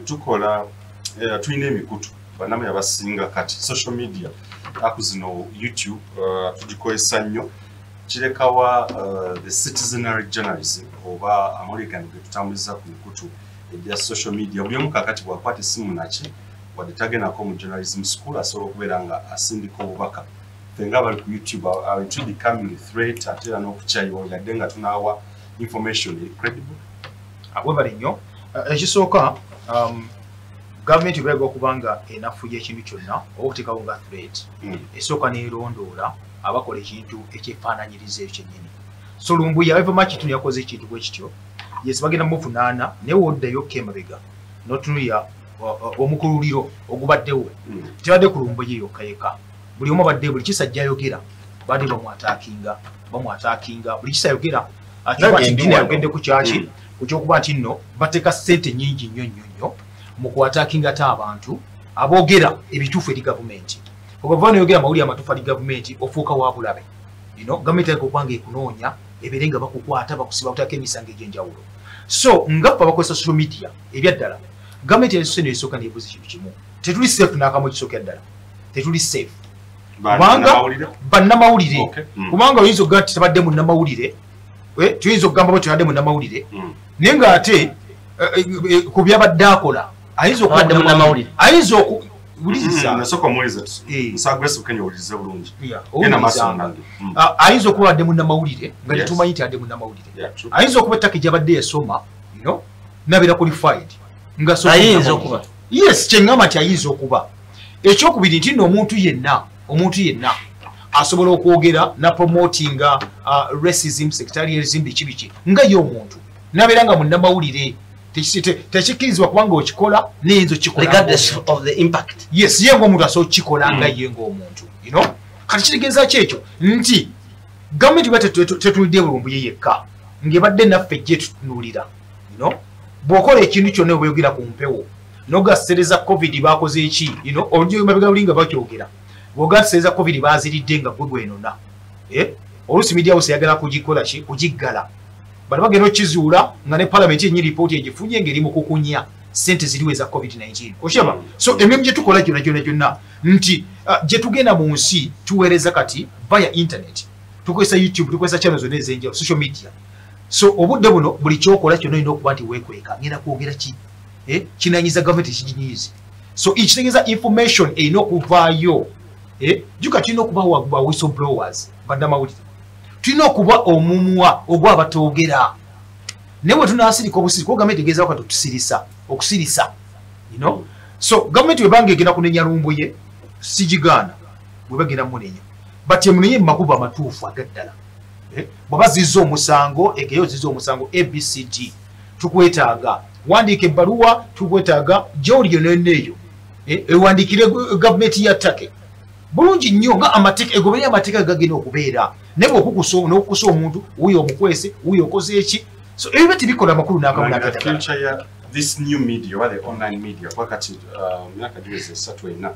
Tukola, tulina emikutu, bannamwe abasinga kati social media aku zino, YouTube, tugikozesa nnyo. Kirekawa the citizenary journalism oba amawulire gano ge tutambuliza ku mikutu egya social media? Buli omu kakati bw'akwata essimu naki, wadde tagendako mu journalism school, asobola okubeera nga asindika obubaka. Ffe nga abali ku YouTube, are we becoming a threat, ate era n'okukyayiwa, yadde nga tunaawa information eri credible? Webale nnyo. Ekisooka, gavumenti bwega okuba nga enafuya ekintu kyonna oba okuteekawo nga threat, esooka neerondoola abakola ekintu ekyefaananyiriza ekyo kyennyini. So Lumbuye ava kitu yakoze ekintu bwe kityo, yes, bagenda muvunaana, naye woddayo ko emabega n'otunulira omukululiro ogubaddewo, tebadde ku Lumbuye yokka yekka. Buli omu abadde, buli kisajja ayogera, badde bamwattackinga buli kisayogera. Nange ndi wano. Ayogedde ku kyaki, ku kyokuba nti nno bateeka ssente nnyingi nnyo nnyo nnyo mu kwattackinga ate abantu aboogera ebituufu eri gavumenti. Ogava noyogera amawulire amatuufu eri gavumenti, ofuuka wa bulabe. Gavumenti ereka okuba nga ekunoonya, ebeere nga bakukwata, bakusiba, kuteekako emisango egy'enjawulo. So nga ffe abakozesa social media, ebyaddala gavumenti esose nesooka neebuza ekintu kimu: tetuli safe n'akamu. Ekisookera ddala, tetuli safe kubanga Bannamawulire? Bannamawulire. Okay. Kubanga oyinza okugamba nti tabadde munnamawulire, tuyinza okugamba bwe teyadde munnamawulire, naye ng'ate ku byabadde akola ayinza okuba Abadde munnamawulire. Ayinza oku wuliriza. Nasooka omuwulize. Nsa Grace Kenya, owulirize bulungi. Genda maaso. Owulirizanga. Nange. Ah, ayinza okuba adde munnamawulire nga tetumanyi nti adde munnamawulire. Yeah, true. Ayinza okuba ettaka gyabadde yasoma, nabeera qualified nga so Ayinza okuba. Yes, kyeŋŋamba nti ayinza okuba. Ekyokubiri nti nno omuntu yenna asobola okwogera na promotinga racism, sectarianism, biki biki, nga ye omuntu nabeera nga munnamawulire. Tekikkirizibwa kubanga okikola neyinza okukikola regardless ng'omuntu. Of the impact. Yes, ye ng'omuntu asobola okukikola nga ye ng'omuntu. Kati kitegeeza ki ekyo? Nti gavumenti ba tetulidde Lumbuye yekka, ng'ebadde naffe gye tutunuulira. Bw'okola ekintu kyonna, obweyogera ku mpewo nogasereza COVID bakoze eki, olugyo mabega luli nga bakyogera, bw'ogasereza COVID baziridde nga gwe gwenona. Eh? Oluusi media house eyagala kugikola ki, kugiggala, bano bagenda okukizuula nga ne palamenti yennyini ripooti egifunye ng'eri mu kukunya sente ziriwo eza COVID-19, okiraba? So emirimu gye tukola gyonna gyonna gyonna nti gye tugenda mu nsi tuweereza kati via internet, tukozesa YouTube, tukozesa channel zonna ez'enjawulo, social media. So obudde buno buli kyokola kyonna olina okuba nti weekweka, ngenda kwogera ki, eh? Kinanyiza gavumenti, ekiginyiizi. So ekitegeeza information erina okuvaayo, eh? Juka tulina okuba ba whistleblowers, bannamawulire tulina okuba omumwa ogwabatoogera, naye bwe tunasirika obusirika, gavumenti egezaako kati otusirisa okusirisa. So gavumenti bwebanga egenda kunenya Lumbuye, sigigaana bwe bagenda munenya, but emunenye mu makubo amatuufu agaddala. Eh, bw'aba zizza omusango, egeyo zizza omusango ABCD, tukwetaaga wandiika ebbaluwa, tukwetaaga gyoli yonna eyo. Eh, ewandiikire gavumenti ya Turkey bulungi nnyo nga amateeka egoberera amateeka gagenda okubeera, naye bw'okukusa n'okukusa omuntu wuyo omukwese, wuyo okoze eki, so ebyo tebikola amakulu n'akamu Like the n'akatagala. Future ya this new media oba the online media, kuba kati myaka giweze 3, 4,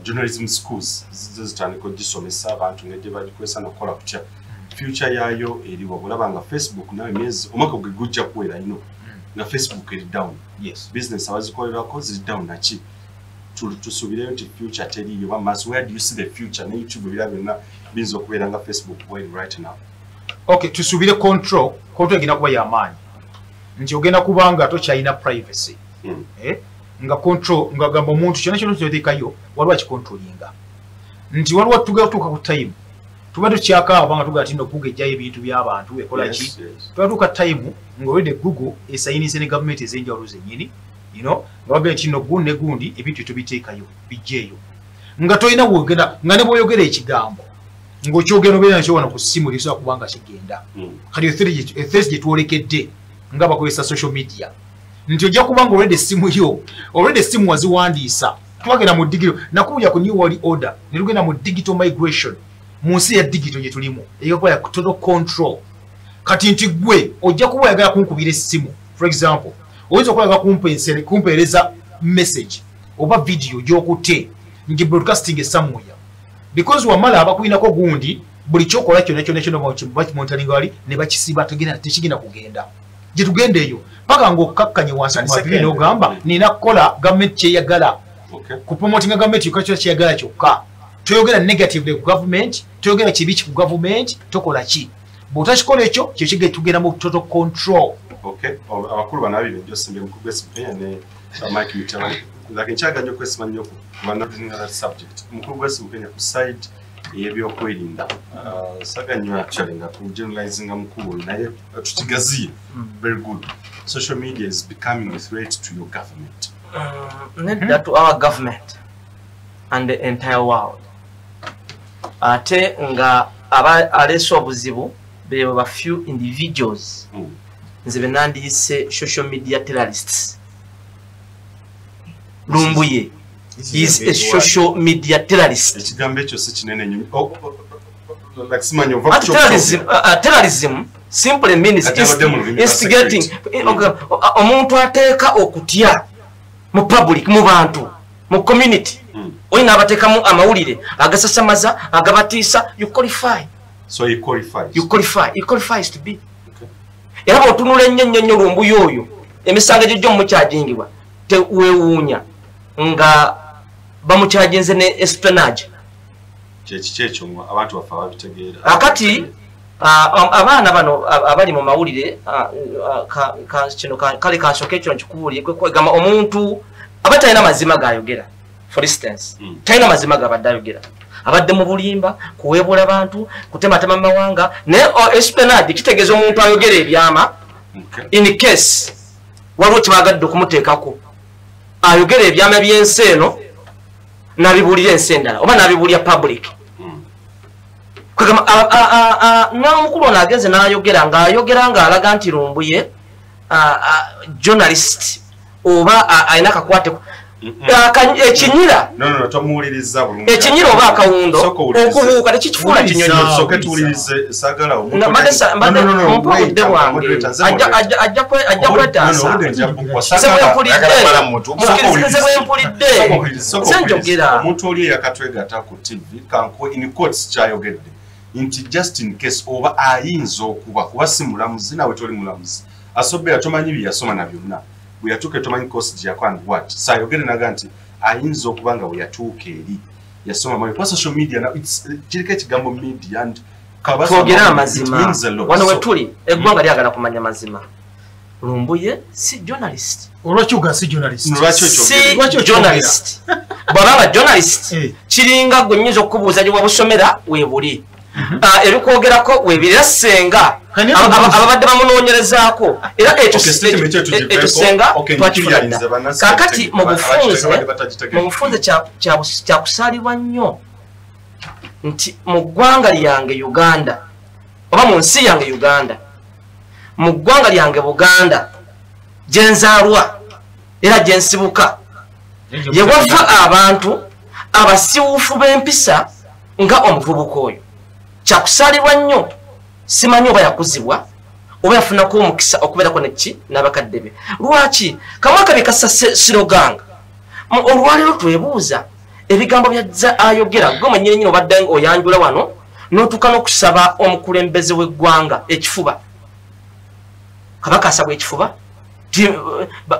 journalism schools zizo zitandika ogisomesa abantu ngeri gye bagikozesa nokukola kutya. Future yaayo eriwa, bwolaba nga Facebook nawe emyezi, omwaka gwe gujja kuwera ino nga Facebook eri down, business abazikolerako ziri down, naki tusuubireyo nti future teriiyo ba maaso? Where do you see the future ne YouTube, ebira byonna biyinza okubeera nga Facebook bweri right now? Okay, tusuubire control egenda kuba yamaanyi, nti ogenda kuba nga tokyalina privacy. Eh? Nga control, nga gamba omuntu kyonna kyonna kyoteekayo waliwo akicontrollinga, nti waliwo tugenda kutuuka ku time tuba tukyakaaba nga tugamba nti no Google ejjayo ebintu by'abantu, ekola ki. Twatuuka time ng'olwedde Google esayinise ne gavumenti ez'enjawulo zennyini, nga bagamba nti no gundi ne gundi ebintu tubiteekayo bijjeeyo, nga tolina wogenda, nga ne bw'oyogera ekigambo ng'okyogera obeera nakyo wano ku ssimu, tekisobola kuba nga kigenda. Kati ethesi gye twolekedde nga bakozesa social media, nti ojja kuba nga olwedde essimu yo, olwedde essimu waziwandiisa. Twagenda mu digital, nakubulya ku new world order, ne tugenda mu digital migration, mu nsi ya digital gye tulimu eyakuba ya total control. Kati nti gwe ojja kuba oyagala kunkubira essimu, for example, oyinza okuba oyagala kumpeereza message oba video gy'okutte ngi broadcasting somewhere, because wamala abakulinako gundi, buli kyokola kyonna kyonna kyonna bakimonitoringa wali ne bakisiba, tekigenda kugenda. Gye tugenda eyo paka ng'okkakkanye wansi ku mabiri n'ogamba nina kukola gavumenti kyeyagala, kupromotinga gavumenti kyokka kyeyagala kyokka. Toyogera negatively ku gavumenti, toyogera kibi ki ku gavumenti, tokola ki. Bw'otakikola ekyo kyo tugenda mu total control. Abakulu bano abiri Joseph Mukugwesi Kenya ne Mike Mutabani, like nkyaga nnyo okwesima nnyo ku subject. Mukugwesi Kenya ku side ey'ebyokwerinda, saga nnyo actually nga ku generalizing mukulu, naye tukigaziye. Very good. Social media is becoming a threat to your government. Nedda, to our government and the entire world. Ate nga aba aleese obuzibu bebo ba few individuals, nze be nandiyise social media terrorists. Lumbuye is a social media terrorist. Ekigambo ekyo si kinene nnyo. Like simanyi ova ku Terrorism simply means instigating, omuntu ateeka okutya mu public, mu bantu, mu community. Olina abateekamu amawulire agasasamaza, agabatiisa. You qualify. So he qualifies. You qualify. He qualifies to be. Era bw'otunula ennyo ennyo nnyo Lumbuye oyo, emisango egyo mukyajingibwa, teweewuunya nga bamukyajinze ne espionage. Kyekiki ekyo abantu baffe ababitegeera? Akati abaana bano abali mu mawulire, kino kale kansooke ekyo nkikubuulire, kwegamba omuntu aba talina mazima gayogera. For instance, talina mazima gabadde ayogera, abadde mu bulimba, kuweebula bantu, kutematema mu mawanga. Naye espionage kitegeeza omuntu ayogera ebyama in case waliwo kyebagadde okumuteekako, ayogera ebyama by'ensi eno n'abibuulira ensi endala oba n'abibuulira public. Kwegamba n'omukulu ono agenze n'ayogera ng'ayogera ng'alaga nti Lumbuye journalist oba alina akakwate ekinyira ekinyira oba akawundo okubuuka tekikifuula kinyonyi. Mpa obudde bwange, ajja kwetaasa. Nze bwe mpulidde nze njogera. Omuntu oli eyakatwegatta ku TV, kanko in quotes kyayogedde nti just in case oba ayinza okuba, kuba si mulamuzi nawe toli mulamuzi, asobeera tomanyi bye yasoma na byonna, bwe yatuuka tomanyi course gye yakola and what. Saayogere naga nti ayinza okuba nga bwe yatuuka eri yasoma manyi kuba social media now kiriko ekigambo media and twogere amazima wano wetuli, eggwanga lyagala kumanya mazima. Lumbuye si journalist. Olwaki oga si journalist? Si journalist. Bw'abanga journalist kiringa gwe nnyinza okukubuuza gye wabusomera weebuli, ebikwogerako weebiri, era senga ababadde bamunoonyerezaako, era ekyo senga twakifuna dda. Kaakati mu bufunze kyakusaalibwa nnyo nti mu ggwanga lyange Uganda, oba mu nsi yange Uganda, mu ggwanga lyange Buganda gye nzaalwa era gye nsibuka, ye wava abantu abasiwuufu b'empisa nga omuvubuka oyo. Kyakusaalibwa nnyo, simanyi oba yakuzibwa oba yafunako omukisa okubeerako neki n'abakadde be. Lwaki kamwa kabi kassa siroganga? Olwaleero twebuuza ebigambo byazza ayogera. Gwe mwennyini nyini obadde oyanjula wano n'otuuka n'okusaba omukulembeze w'eggwanga ekifuba. Kabaka asabwa ekifuba,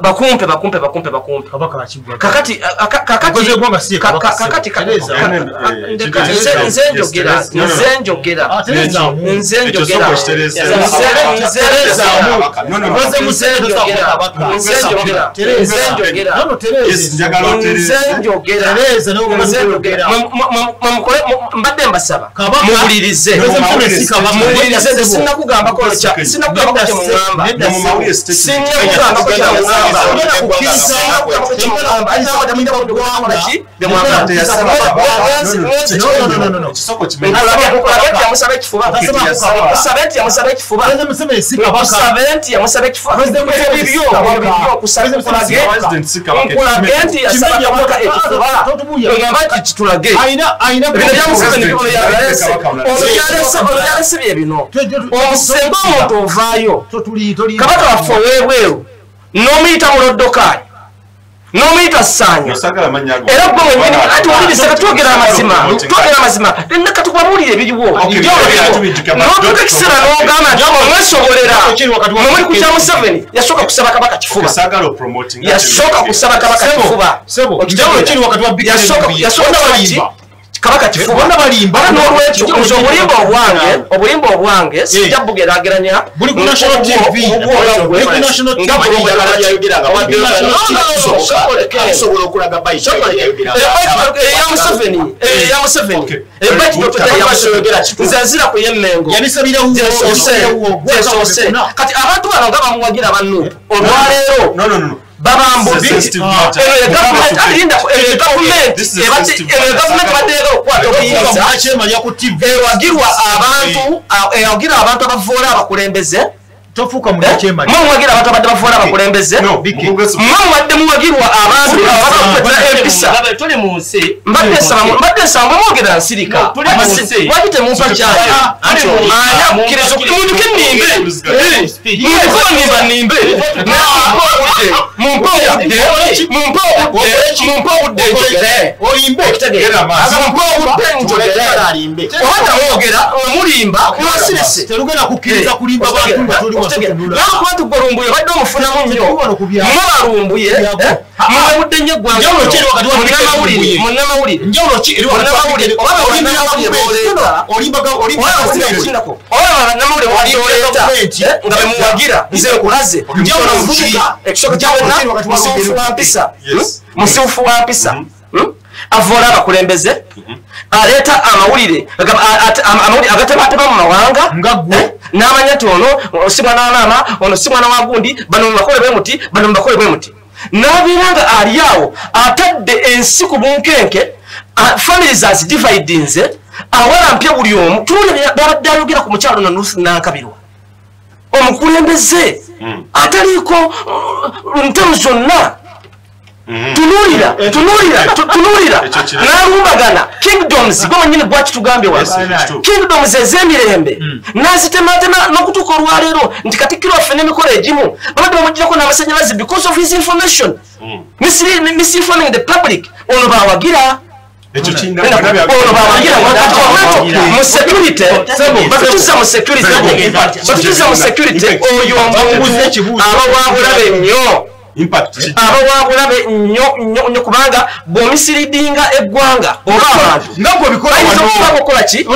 bakumpe bakumpe bakumpe bakumpe. Kakati kakati nze njogera nze njogera nze njogera mbadde mbasaba muwulirize muwulirize. Sinnakugambako kyemuŋŋamba, sinnakugambako Omusenga omuntu ovaayo kabaka waffe ow'ebweru n'omuyita mu loddokaani N'omuyita Ssaanya. Era gwe mwennyini ati wuliriza, twogera amazima, twogera amazima, katubabuulire ebiriwo. N'otuuka ekiseera n'ogamba nti omwesobolera mwe muli ku kya Museveni. Yasooka kusaba Kabaka kifuba, yasooka kusaba Kabaka kifuba, yasooka kusaba Kabaka kifuba. Balimba. N'olwekyo nze obulimba obwange, obulimba obwange sijja bugeraageranya Buli ku national TV. Buli ku national TV. Nga Asobola okulaga eya Museveni, eya Museveni, nze nzira ku y'Emmengo. Yabisabira wuwo. Gyesoose. Kati abantu bano nga bamuwagira bannu olwaleero babambudde. Eno gavumenti badde eyagala okukwata obuyinza, Akyemalya ku TV. Ewagirwa abantu, ewagira abantu abavoola abakulembeze. Tofuuka munakyemalya. Mwe muwagira abantu abadde bavoola abakulembeze, mwe mubadde muwagirwa abantu ababakwetera empisa. Tuli mu nsi. Mbadde nsaba mwogera nsirika. Lwaki temumpa kyayi? Ani akukkiriza munduke nnimbe? Munduke nnimba nnimbe. Mumpe obudde, mumpe obudde, mumpe obudde njogere. Olimbe. Mumpe obudde njogere. Oba tamwogera mulimba mwasirise. Terugenda kukkiriza kulimba bantu nga toli wasotunula. Nakuba nti gwe Lumbuye badde omufunamu nnyo. Mwe balumbuye muwemudde nnyo eggwanga. Njawulo ki eri wakati wa Munnamawulire, munnamawulire, Njawulo ki eri wakati wa munnamawulire, oba bannamawulire b'oleeta, Olimba olimba oba bannamawulire b'oleeta nga bemuwagira, nze nkulaze. Njawulo ki? Ekisooka kya byonna, Wakati wa musiwufu wa mpisa, Yes. musiwufu wa mpisa, avoola abakulembeze, aleeta amawulire amawulire agatematema mu mawanga. Nga ggwe. N'amanya nti ono si mwana wa maama, ono si mwana wa gundi, bano mubakole bwe muti, bano mubakole bwe muti, n'abeera nga ali awo atadde ensi ku bunkenke, families azidividinze, awalampye buli omu. Tuwulira byabadde ayogera ku mukyalo ono Ruth Nankabirwa, omukulembeze ataliiko ntalo zonna. Tunuulira, tunuulira, tunuulira n'alumbagana kingdoms. Gwe mwennyini gwakitugambye wano, kingdoms ez'emirembe n'azitematema n'okutuuka olwaleero nti Katikkiro waffe n'emikolo egimu babadde bamugirako n'amasanyalaze because of his information, misinforming the public. Ono bawagira, ono bawagira mu security, batutuza mu security, batutuza mu security. Oyo omuntu aba wabulabe nnyo, aba wabulabe nnyo nnyo nnyo, kubanga bw'omisleadinga eggwanga oba abantu Nga gwe bikola. Bayinza okuba kukola ki?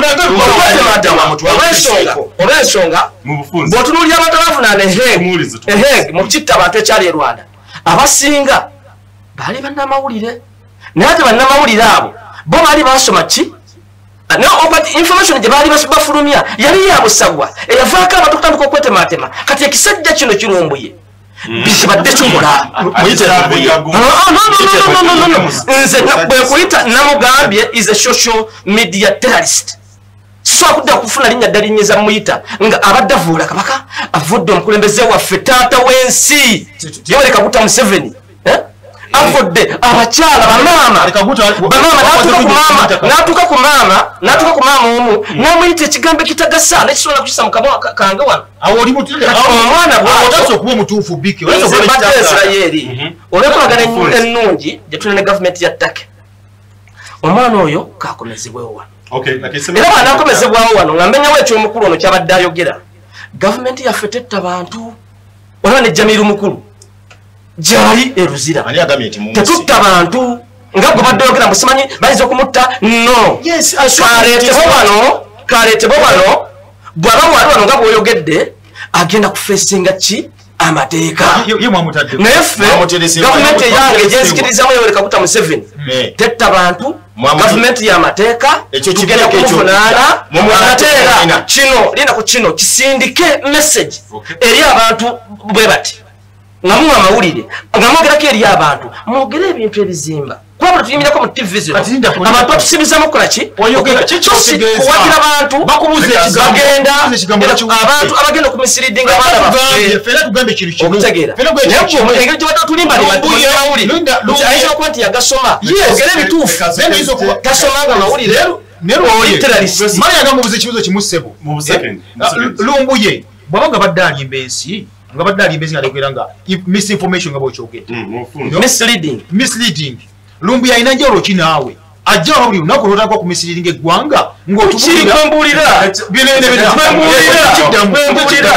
Olw'ensonga, olw'ensonga bw'otunuulira abantu abavunaana eheg mu kitta abantu ekyali e Rwanda, abasinga baali bannamawulire, naye ate bannamawulire abo bo baali basoma ki? Naye information gye baali bafulumya yali ya busagwa eyavaako abantu okutandika okwetematema. Kati ekisajja kino kirumbuye bikibadde kikola. Nze bwe kuyita namugambye is a social media terrorist. Sisobola kudda kufuna linnya ddala linnyinza muyita nga abadde avuula Kabaka, avudde omukulembeze waffe, taata w'ensi Yoweri Kaguta Museveni, avudde abakyala, bamaama, bamaama, n'atuuka ku maama, n'atuuka ku maama, n'atuuka ku maama omu n'amuyita ekigambo ekitagasa nekisobola kukisa mu kamwa kange wano. Awo oli Omwana bw'otasobola okuba omutuufu, Biki. Nze mbadde Israeri olw'enkolagana ennungi gye tulina ne gavumenti ya Turkey, omwana oyo kakomezebwewo wano. Era bw'anaakomezebwawo wano nga mmenyawo ekyomukulu ono kyabadde ayogera, gavumenti yaffe tetta bantu. Olaba ne Jamiru mukulu gyali e Luzira, tetutta bantu nga gwe badde oyogera mbu simanyi bayinza okumutta. No, kaleetebwe wano, kaleetebwe wano. Bw'aba wali wano nga bw'oyogedde, agenda kufeesinga ki? Amateeka. Naye ffe gavumenti eyange gyenzikirizamu, Yoweri Kaguta Museveni, tetta bantu, gavumenti y'amateeka, tugenda kumuvunaana. Ate era kino linda ku kino kisindike message eri abantu bwe bati nga muwa amawulire, nga mwogerako eri abantu, mwogere ebintu ebizimba, kuba bwe tuyimirako mu TV zino abantu batusibizamu kukola ki? Kuwagira abantu bagenda, abantu abagenda okumisleadinga abaana baffe. Okutegeera, naye engeri gye badde tulimba mawulire, ayinza okuba nti yagasoma. Ogere ebituufu, tasomanga mawulire, oli terrorist. Mali yagamubuza ekibuzo kimu, ssebo. Lumbuye bw'aba nga badde alimba ensi Nga badde ali mbezi nga alekwera nga misinformation nga bw'okyogedde. Misleading. Misleading. Lumbuye alina njawulo ki naawe? Ajja wano buli lunaku n'otandika ku misleading eggwanga ng'otubuulira. Bwe mbuulira. Bino. Bwe mbuulira.